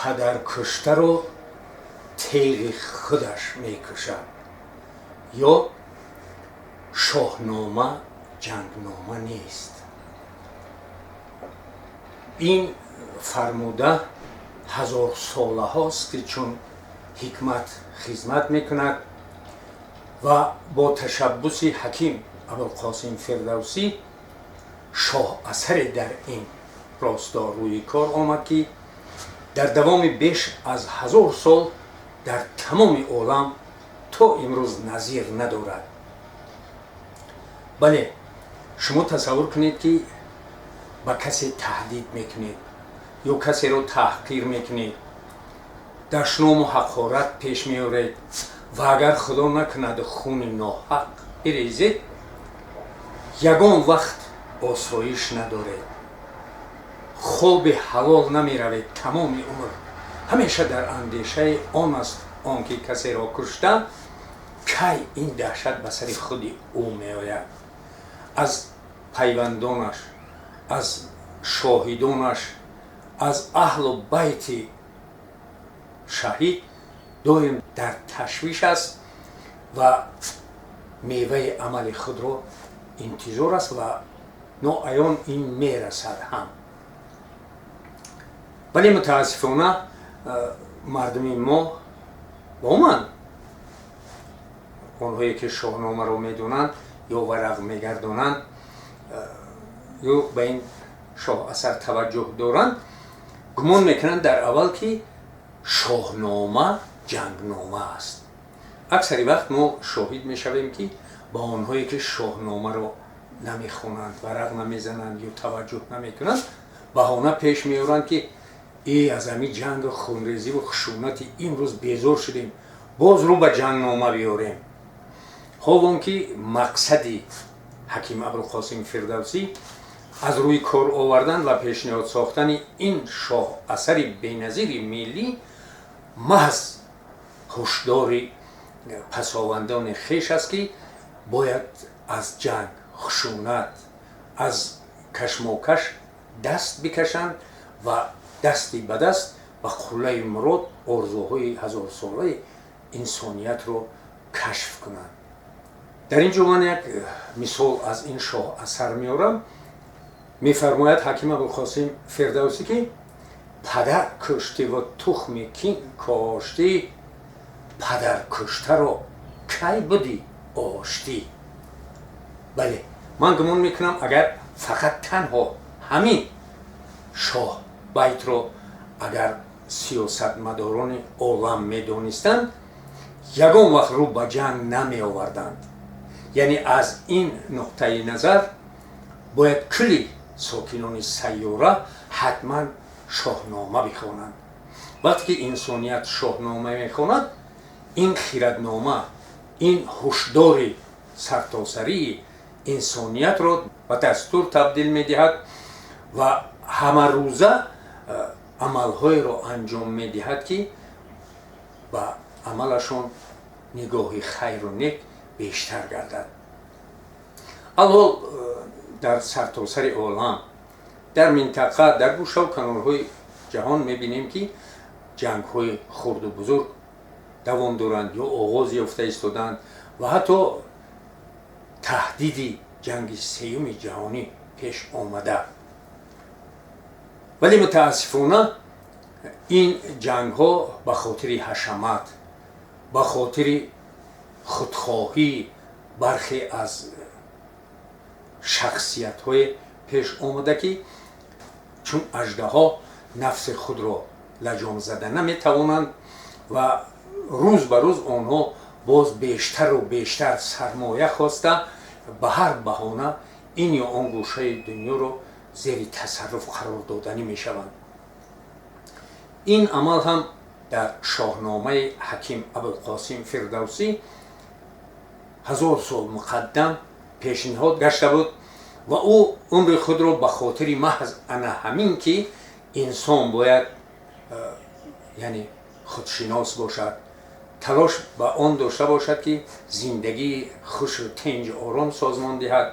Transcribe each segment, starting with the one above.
Падаркуштаро теғи худаш мекушад ё Шоҳнома ҷангнома нест. Ин фармуда ҳазорсолаҳост, ки чун ҳикмат хизмат мекунад ва бо ташаббуси Ҳаким Абулқосим Фирдавсӣ шоҳ асаре дар ин росто рӯи кор омад, ки дар давоми беш аз 1000 сол дар тамоми олам то имрӯз назир надорад. Бале, шумо тасаввур кунед, ки ба касе таҳдид мекунед ё касеро таҳқир мекунед, дашному ҳақорат пеш меоред ва агар Худо накунад, хуни ноҳақ бирезед, ягон вақт осоиш надоред, хоби ҳалол намеравед. Тамоми умр ҳамеша дар андешаи он аст, он ки касеро кушта, кай ин даҳшат ба сари худи ӯ меояд. Аз пайвандонаш, аз шоҳидонаш, аз аҳлу байти шаҳид доим дар ташвиш аст ва меваи амали худро интизор аст ва ноаён ин мерасад ҳам. Вале мутаассифона мардуми мо бо ман, онҳое ки Шоҳномаро медонанд ё варақ мегардонанд ё ба ин шоҳ асар таваҷҷӯҳ доранд, гумон мекунанд дар аввал, ки Шоҳнома ҷангнома аст. Аксари вақт мо шоҳид мешавем, ки ба онҳое ки Шоҳномаро намехонанд, варақ намезананд ё таваҷҷӯҳ намекунанд, баҳона пеш меоранд, ки э, аз ҳамин ҷангу хунрезиву хушунати имрӯз безор шудем, боз рӯ ба ҷангнома биёрем. Ҳол он ки мақсади Ҳаким Абулқосим Фирдавсӣ аз рӯи кор овардан ва пешниҳод сохтани ин шоҳ асари беназири миллӣ маҳз ҳушдори пасовандони хеш аст, ки бояд аз ҷанг, хушунат, аз кашмокаш даст бикашанд ва дасти ба даст ба қуллаи мурод, орзуҳои ҳазорсолаи инсониятро кашф кунанд. Дар ин ҷо ман як мисол аз ин шоҳ асар меорам. Мефармояд Ҳаким Абулқосим Фирдавсӣ, ки падар куштиву тухми кин коштӣ, падаркуштаро кай будӣ оштӣ? Бале, ман гумон мекунам, агар фақат танҳо ҳамин шоҳ байтро агар сиёсатмадорони олам медонистанд, ягон вақт рӯ ба ҷанг намеоварданд. Яъне аз ин нуқтаи назар бояд кулли сокинони сайёра ҳатман Шоҳнома бихонанд. Вақте ки инсоният Шоҳнома мехонад, ин хираднома, ин ҳушдори сартосарии инсониятро ба дастур табдил медиҳад ва ҳамарӯза амалҳоеро анҷом медиҳад, ки ба амалашон нигоҳи хайру нек бештар гардад. Алҳол дар сартосари олам, дар минтақа, дар гӯшаву канорҳои ҷаҳон мебинем, ки ҷангҳои хурду бузург давом доранд ё оғоз ёфта истодаанд ва ҳатто таҳдиди ҷанги сеюми ҷаҳонӣ пеш омада. Вале мутаассифона ин ҷангҳо ба хотири ҳашамат, ба хотири худхоҳии бархе аз шахсиятҳое пеш омада, ки чун аждаҳо нафси худро лаҷом зада наметавонанд ва рӯз ба рӯз онҳо боз бештару бештар сармоя хоста, ба ҳар баҳона ин ё он гӯшаи дунёро зери тасарруф қарор доданӣ мешаванд. Ин амал ҳам дар Шоҳномаи Ҳаким Абулқосим Фирдавсӣ 1000 сол муқаддам пешниҳод гашта буд ва ӯ умри худро ба хотири маҳз ана ҳамин, ки инсон бояд яъне худшинос бошад, талош ба он дошта бошад, ки зиндагии хушу тинҷу ором созмон диҳад,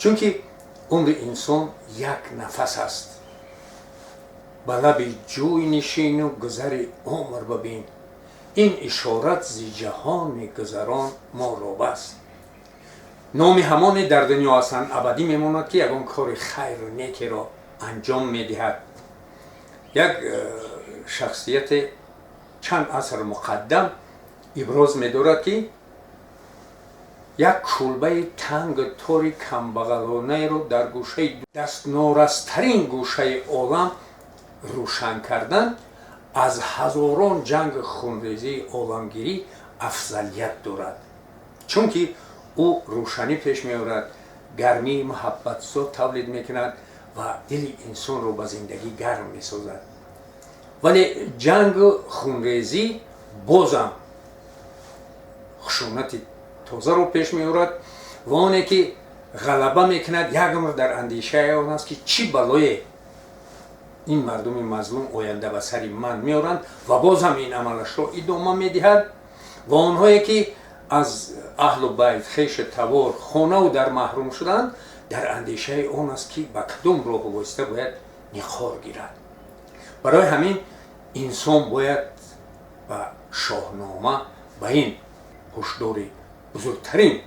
чунки умри инсон як нафас аст. Ба лаби ҷӯй нишину гузари умр бибин, ин ишорат зи ҷаҳони гузарон моро бас. Номи ҳамоне дар дунё ҳастанд абадӣ мемонад, ки ягон кори хайру некеро анҷом медиҳад. Як шахсияте чанд аср муқаддам иброз медорад, ки як кулбаи тангу тори камбағалонаеро дар гӯшаи дастнорастарин гӯшаи олам рӯшан кардан аз ҳазорон ҷанги хунрезии оламгирӣ афзалият дорад, чунки ӯ рӯшанӣ пеш меорад, гармии муҳаббатзо тавлид мекунад ва дили инсонро ба зиндагӣ гарм месозад. Вале ҷангу хунрезӣ бозам хушунати тозаро пеш меорад ва оне ки ғалаба мекунад, як умр дар андешаи он аст, ки чӣ балое ин мардуми мазлум оянда ба сари ман меоранд, ва боз ҳам ин амалашро идома медиҳад. Ва онҳое ки аз аҳлу байт, хешу тавор, хонаву дар маҳрум шуданд, дар андешаи он аст, ки ба кадом роҳу восита бояд ниқор гирад. Барои ҳамин инсон бояд ба Шоҳнома, ба ин ҳушдори бузургтарин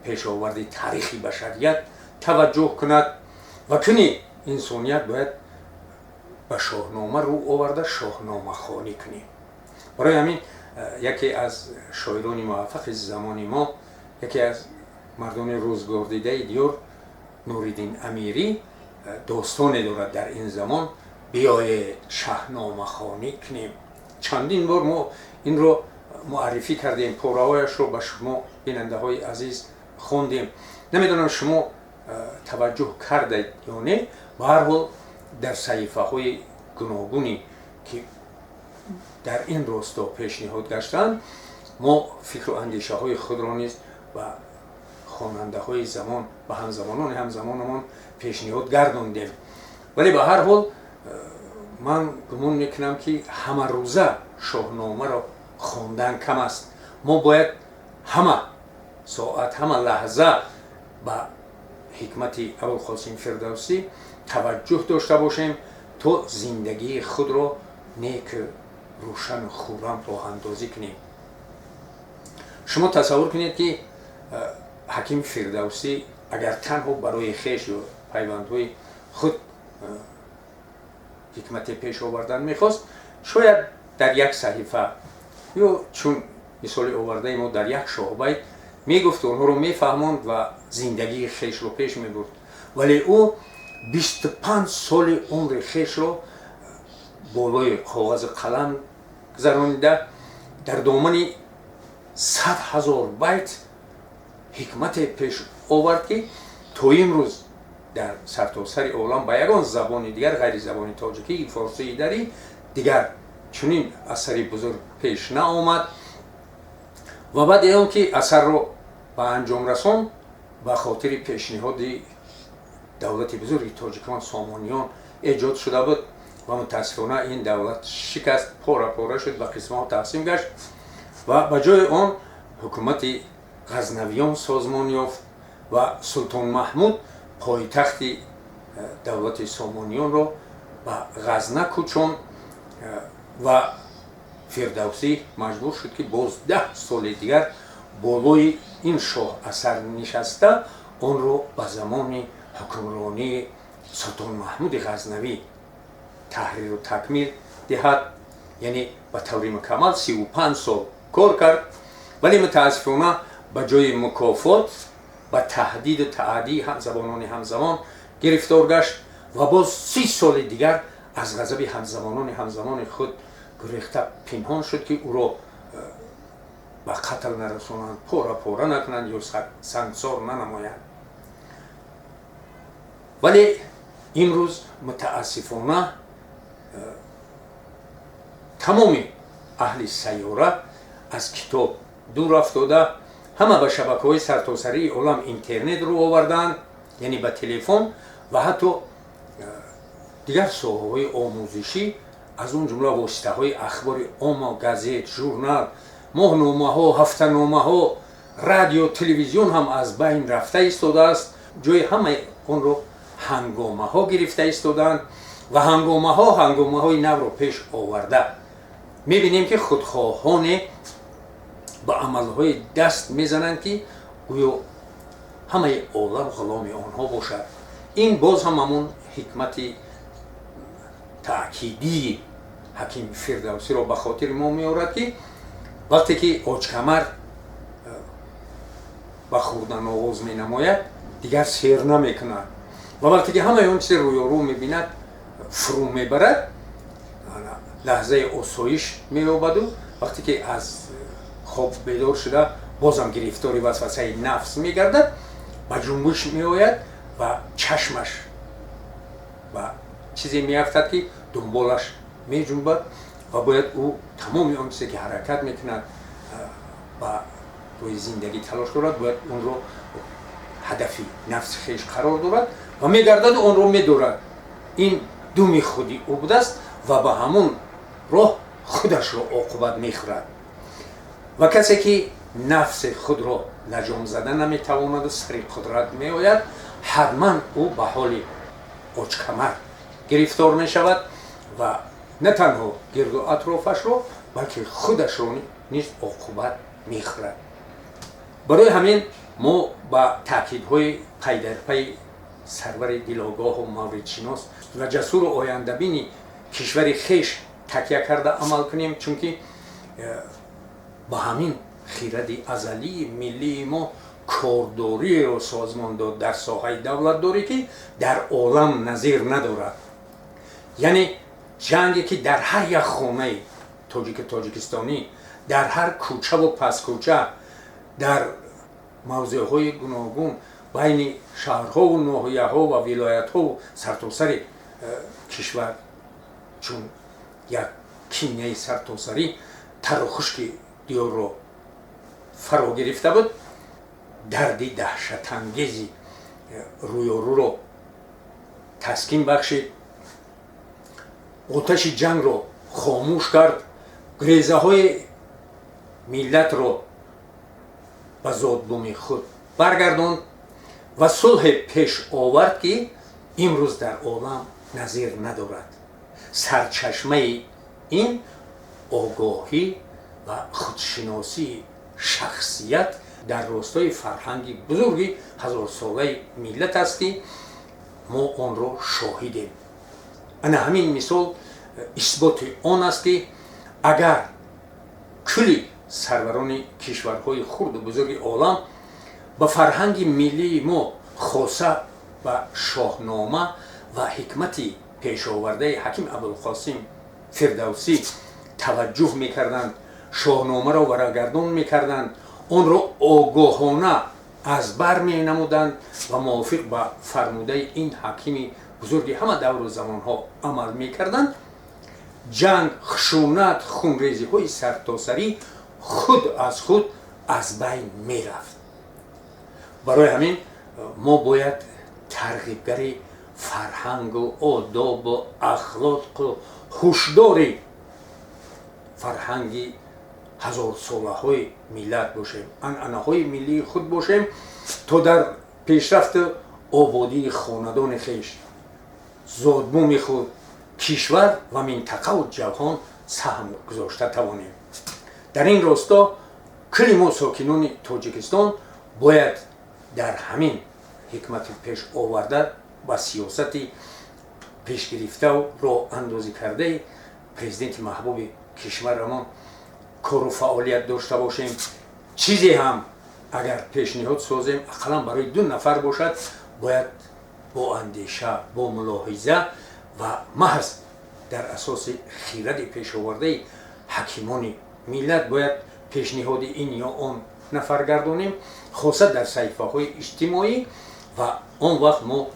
пешоварди таърихи башарият таваҷҷӯҳ кунад ва куни инсоният бояд ба Шоҳнома рӯ оварда, шоҳномахонӣ кунем. Барои ҳамин яке аз шоирони муваффақи замони мо, яке аз мардони рӯзгордидаи диёр, Нуриддин Амирӣ, достоне дорад дар ин замон: «Биёед, шаҳномахонӣ кунем». Чандин бор мо инро муаррифӣ кардем, пораҳояшро ба шумо, бинандаҳои азиз, хондем. Намедонам, шумо таваҷҷӯҳ кардед ё не. Ба ҳар ҳол, дар саҳифаҳои гуногуне ки дар ин росто пешниҳод гаштанд, мо фикру андешаҳои худро низ ба хонандаҳои замон, ба ҳамзамонони ҳамзамонамон пешниҳод гардондем. Вале ба ҳар ҳол, ман гумон мекунам, ки ҳамарӯза Шоҳномаро хондан кам аст. Мо бояд ҳама соат, ҳама лаҳза ба ҳикмати Абулқосим Фирдавсӣ таваҷҷӯҳ дошта бошем, то зиндагии худро нек, рӯшану хуррам роҳандозӣ кунем. Шумо тасаввур кунед, ки ҳаким Фирдавсӣ агар танҳо барои хеш ё пайвандҳои худ ҳикмате пеш овардан мехост, шояд дар як саҳифа ё, чун мисоли овардаи мо, дар як шоҳбайт мегуфт, онҳоро мефаҳмонд ва зиндагии хешро пеш мебурд. Вале ӯ 25 соли умри хешро болои коғази қалам гузаронида, дар домани 100 000 байт ҳикмате пеш овард, ки то имрӯз дар сартосари олам ба ягон забони дигар ғайри забони тоҷикӣ, форсии дарӣ дигар чунин асари бузург пеш наомад. Ва баъди он ки асарро ба анҷом расон, ба хотири пешниҳоди давлати бузурги тоҷикон, Сомониён, эҷод шуда буд ва мутаассифона ин давлат шикаст, пора пора шуд, ба қисмҳо тақсим гашт ва ба ҷои он ҳукумати Ғазнавиён созмон ёфт ва Султон Маҳмуд пойтахти давлати Сомониёнро ба Ғазна кӯчонд ва Фирдавсӣ маҷбур шуд, ки боз 10 соли дигар болои ин шоҳ асар нишаста, онро ба замони ҳукмронии Султон Маҳмуди Ғазнавӣ таҳриру такмил диҳад. Яъне ба таври мукаммал 35 сол кор кард. Вале мутаассифона ба ҷои мукофот ба таҳдиду таъдии ҳамзабонони ҳамзамон гирифтор гашт ва боз 30 соли дигар аз ғазаби ҳамзамонони ҳамзамони худ гурехта пинҳон шуд, ки ӯро ба қатл нарасонанд, пора пора накунанд ё сангсор нанамоянд. Вале имрӯз мутаассифона тамоми аҳли сайёра аз китоб дур афтода, ҳама ба шабакаҳои сартосарии олам, интернет рӯ овардаанд, яъне ба телефон ва ҳатто дигар соҳаҳои омӯзишӣ, аз он ҷумла воситаҳои ахбори омма, газет, журнал, моҳномаҳо, ҳафтаномаҳо, радио, телевизион ҳам аз байн рафта истодааст. Ҷои ҳамаи онро ҳангомаҳо гирифта истодаанд. Ва ҳангомаҳо ҳангомаҳои навро пеш оварда мебинем, ки худхоҳоне ба амалҳои даст мезананд, ки гӯё ҳамаи олам ғуломи онҳо бошад. Ин боз ҳам ҳамон ҳикмати таъкидии ҳаким Фирдавсиро ба хотири мо меорад, ки вақте ки очкамар ба хӯрдан оғоз менамояд, дигар сер намекунад ва вақте ки ҳамаи он чизе рӯёрӯ мебинад, фурӯ мебарад, лаҳзаи осоиш меёбаду вақте ки аз хоб бедор шуда, бозам гирифтори васвасаи нафс мегардад, ба ҷунбиш меояд ва чашмаш ба чизе меафтад, ки дунболаш меҷунбад ва бояд ӯ тамоми он чизе ки ҳаракат мекунад, ба рӯи зиндагӣ талош дорад, бояд онро ҳадафи нафси хеш қарор дорад ва мегардаду онро медорад. Ин думи худи ӯ будааст ва ба ҳамон роҳ худашро оқубат мехӯрад. Ва касе ки нафси худро лаҷом зада наметавонаду сари қудрат меояд, ҳатман ӯ ба ҳоли очкамар гирифтор мешавад ва на танҳо гирду атрофашро, балки худашро низ оқубат мехӯрад. Барои ҳамин мо ба таъкидҳои пайдарпайи сарвари дилогоҳу мавридшинос ва ҷасуру ояндабини кишвари хеш такя карда амал кунем, чунки ба ҳамин хиради азалии миллии мо кордориеро созмон дод дар соҳаи давлатдорӣ, ки дар олам назир надорад. Яъне ҷанге ки дар ҳар як хонаи тоҷики тоҷикистонӣ, дар ҳар кӯчаву паскӯча, дар мавзеъҳои гуногун, байни шаҳрҳову ноҳияҳо ва вилоятҳову сартосари кишвар чун як кинаи сартосарӣ тару хушки диёрро фаро гирифта буд, дарди даҳшатангези рӯёрӯро таскин бахшид, оташи ҷангро хомӯш кард, гурезаҳои миллатро ба зодбуми худ баргардонд ва сулҳе пеш овард, ки имрӯз дар олам назир надорад. Сарчашмаи ин огоҳӣ ва худшиносии шахсият дар ростои фарҳанги бузурги ҳазорсолаи миллат аст, ки мо онро шоҳидем. Ана ҳамин мисол исботи он аст, ки агар кулли сарварони кишварҳои хурду бузурги олам ба фарҳанги миллии мо, хоса ба Шоҳнома ва ҳикмати пешовардаи ҳаким Абулқосим Фирдавсӣ таваҷҷӯҳ мекарданд, Шоҳномаро варагардон мекарданд, онро огоҳона аз бар менамуданд ва мувофиқ ба фармудаи ин ҳакими бузурги ҳама давру замонҳо амал мекарданд, ҷанг, хушунат, хунрезиҳои сартосарӣ худ аз худ аз байн мерафт. Барои ҳамин мо бояд тарғибгари фарҳангу одобу ахлоқу ҳушдори фарҳанги ҳазорсолаҳои миллат бошем, анъанаҳои миллии худ бошем, то дар пешрафту ободии хонадони хеш, зодбуми худ, кишвар ва минтақаву ҷаҳон саҳм гузошта тавонем. Дар ин росто кулли мо, сокинони Тоҷикистон, бояд дар ҳамин ҳикмати пеш оварда ба сиёсати пешгирифтау роҳандозӣ кардаи президенти маҳбуби кишварамон кору фаъолият дошта бошем. Чизе ҳам агар пешниҳод созем, ақаллан барои ду нафар бошад, бояд бо андеша, бо мулоҳиза ва маҳз дар асоси хиради пешовардаи ҳакимони миллат бояд пешниҳоди ин ё он нафар гардонем, хоса дар саҳифаҳои иҷтимоӣ. Ва он вақт мо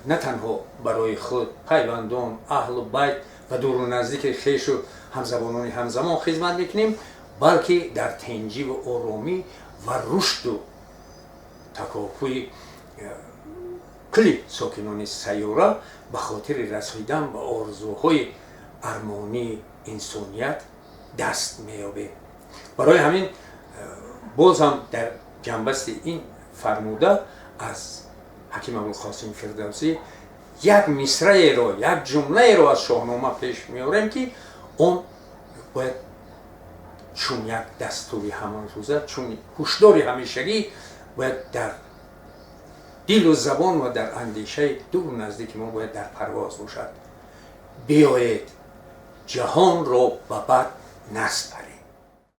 на танҳо барои худ, пайвандон, аҳлу байт ва дуру наздики хешу ҳамзабонони ҳамзамон хизмат мекунем, балки дар тенҷиву оромӣ ва рушду такопӯи кулли сокинони сайёра ба хотири расидан ба орзуҳои армонии инсоният даст меёбем. Барои ҳамин боз ҳам дар ҷанбасти ин фармуда аз ҳаким Абулқосим Фирдавсӣ Як мисраеро, як ҷумлаеро аз Шоҳнома пеш меорем, ки он бояд чун як дастури ҳамарӯза, чун ҳушдори ҳамешагӣ бояд дар дилу забон ва дар андешаи дуру наздики мо бояд дар парвоз бошад: «Биёед, ҷаҳонро ба бад наспарем».